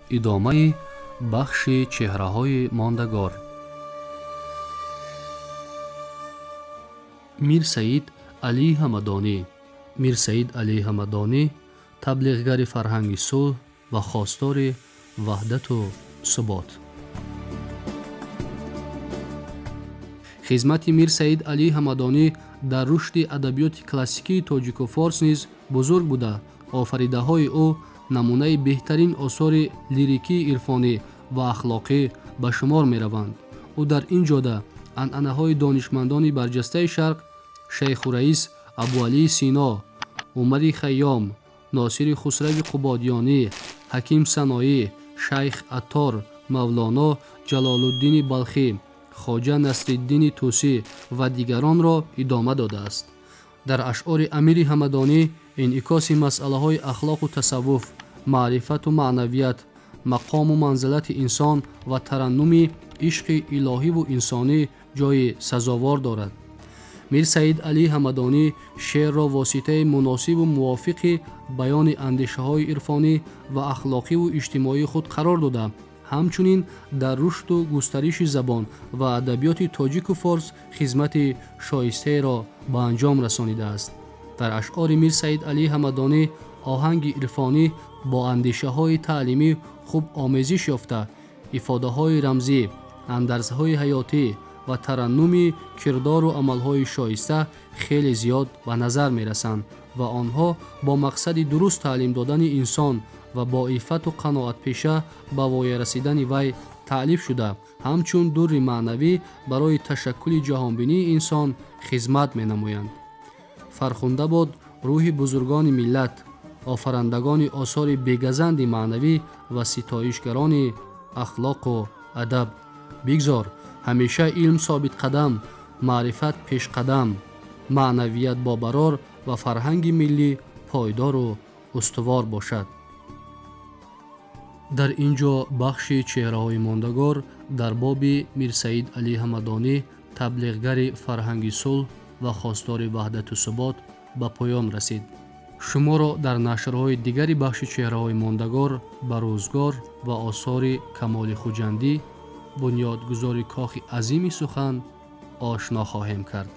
Идомаи бахши чеҳраҳои мондагор. Мир Саид Алии Ҳамадонӣ. Мир Саид Алии Ҳамадонӣ таблиғгари фарҳанги сулҳ ва хостори ваҳдату субот. Хизмати Мир Саид Алии Ҳамадонӣ дар рушди адабиёти классикии тоҷику форс низ бузург буда, офаридаҳои ӯ намунаи беҳтарин осори лирикии ирфонӣ ва ахлоқӣ ба шумор мераванд. Ӯ дар ин ҷода анъанаҳои донишмандони барҷастаи шарқ Шайху Раис Абуалии Сино, Умари Хайём, Носири Хусрави Қубодиёнӣ, Ҳаким Саноӣ, Шайх Аттор, Мавлоно Ҷалолуддини Балхӣ, Хоҷа Насриддини Тӯсӣ ва дигаронро идома додааст. Дар ашъори Амири Ҳамадонӣ инъикоси масъалаҳои ахлоқу тасаввуф, маърифату маънавият, мақому манзилати инсон ва тараннуми ишқи илоҳиву инсонӣ ҷойи сазовор дорад. Мир Саид Алии Ҳамадонӣ шеърро воситаи муносибу мувофиқи баёни андешаҳои ирфонӣ ва ахлоқиву иҷтимоии худ қарор дода, ҳамчунин дар рушду густариши забон ва адабиёти тоҷику форс хизмати шоистаеро ба анҷом расонидааст. Дар ашъори Мир Саид Алии Ҳамадонӣ оҳанги ирфонӣ бо андешаҳои таълимӣ хуб омезиш ёфта, ифодаҳои рамзӣ, андарзҳои ҳаётӣ ва тараннуми кирдору амалҳои шоиста хеле зиёд ба назар мерасанд ва онҳо бо мақсади дуруст таълим додани инсон ва бо иффату қаноатпеша ба воя расидани вай таълиф шуда, ҳамчун дурри маънавӣ барои ташаккули ҷаҳонбинии инсон хизмат менамоянд. Фархунда бод рӯҳи бузургони миллат, офарандагони осори бегазанди маънавӣ ва ситоишгарони ахлоқу адаб. Бигзор ҳамеша илм собитқадам, маърифат пешқадам, маънавият бобарор ва фарҳанги миллӣ пойдору устувор бошад. Дар ин ҷо бахши чеҳраҳои мондагор дар боби Мир Саид Алии Ҳамадонӣ, таблиғгари фарҳанги сулҳ ва хостори ваҳдату субот ба поён расид. Шуморо дар нашрҳои дигари бахши чеҳраҳои мондагор ба рӯзгор ва осори Камоли Хуҷандӣ, бунёдгузори кохи азими сухан, ошно хоҳем кард.